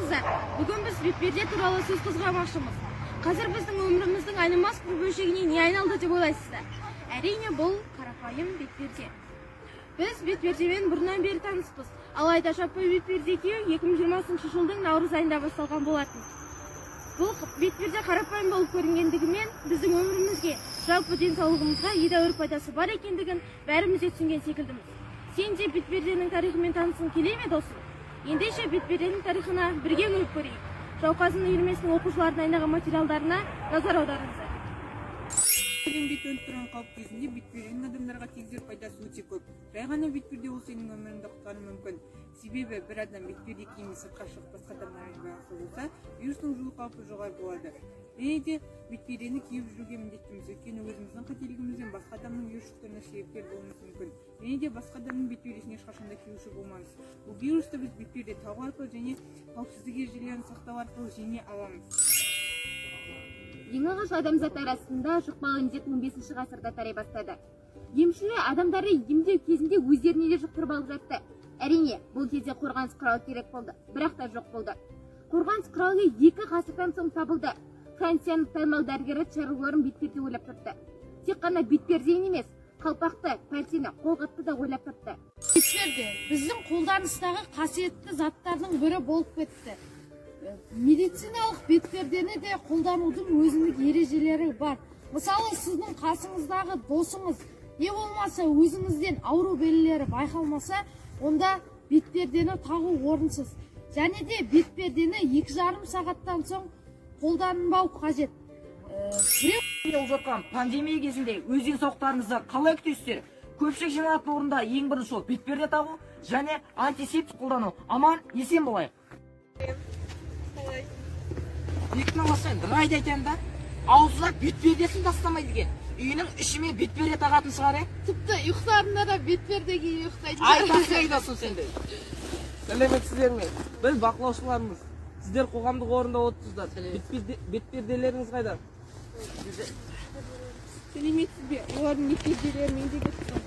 Армысыздар! Бүгін біз бетперде туралы сөз қозғамақшымыз. Қазір біздің өміріміздің айнымас бір бөлшегіне не айналды деп ойлайсыздар? Әрине, бұл қарапайым бетперде. Біз бетпердемен бұрыннан бері таныспыз. Алайда жаппай бетперде кию 2020 жылдың наурыз айында басталған болатын. Бұл бетперде қарапайым болып көрінгендігімен біздің өмірімізге, жалпы денсаулығымызға едәуір пайдасы бар екендігін бәріміз де түсінген секілдіміз. Сен де бетперденің тарихымен танысқың келе ме, досым? Ендеше бетперденің тарихына бірге үңіліп көрейік. Жауқазын үйірмесінің оқушыларына дайындаған материалдарына назар аударыңыздар. Әлемге төніп тұрған қауіп кезінде бетперденің адамдарға тигізер пайдасы өте көп. Жай ғана бетперде ол сенің өміріңді құтқаруы мүмкін. Себебі бір адам бетперде кимей сыртқа шығып басқа адамдармен байланыста болса, вирустың жұғу қаупі жоғары болады. Және де бетпердені киіп жүруге міндеттіміз, өйткені өзіміздің қателігімізден басқа адамның вирус жұқтыруына себепкер болуымыз мүмкін. Және де басқа адамның бетпердесін ешқашан да киюші болмаңыз. Бұл вирусты біз бетперде тағу арқылы және қауіпсіздік ережелерін сақтау арқылы жеңе аламыз. Ең алғаш адамзат арасында жұқпалы індет 15 ғасырда тарай бастады. Емшілер адамдарды емдеу кезінде өздеріне де жұқтырып алып жатты. Әрине, бұл кезде қорғаныс құралы керек болды, бірақ та жоқ болды. Қорғаныс құралы 2 ғасырдан соң табылды. Францияның танымал дәрігері Шарль Лорен бетперде ойлап тапты. Тек қана бетпердені емес, қалпақты, пәлтені, қолғапты да ойлап тапты. Бетперде біздің қолданыстағы қасиетті заттардың бірі болып кетті. Медициналық бетпердені де қолданудың өзіндік ережелері бар. Мысалы, сіздің қасыңыздағы досыңыз, не болмаса өзіңізден ауру белгілері байқалмаса, онда бетпердені тағу орынсыз. Және де бетпердені 2,5 сағаттан соң қолданбау қажет. Біреу болып жатқан пандемия кезінде өз денсаулықтарыңызды қалай күтесіздер? Көпшілік жиналатын орында ең бірінші ол бетперде тағу және антисептик қолдану. Аман есен болайық. Бектің аласың, райды айтайын да, аузына бетпердесін тастамайды екен. Үйінің ішіме бетперде тағатын шығар, е? Тіпті ұйықтарында да бетперде киіп ұйықтайтын. Ай, тастай досым сенде. Сәлеметсіздер ме? Біз бақылаушылармыз. Сіздер қоғамдық орында отырсыздар. Бетперделеріңіз қайда? Сәлеметсіз бе? Олардың бетперделері менде кетті.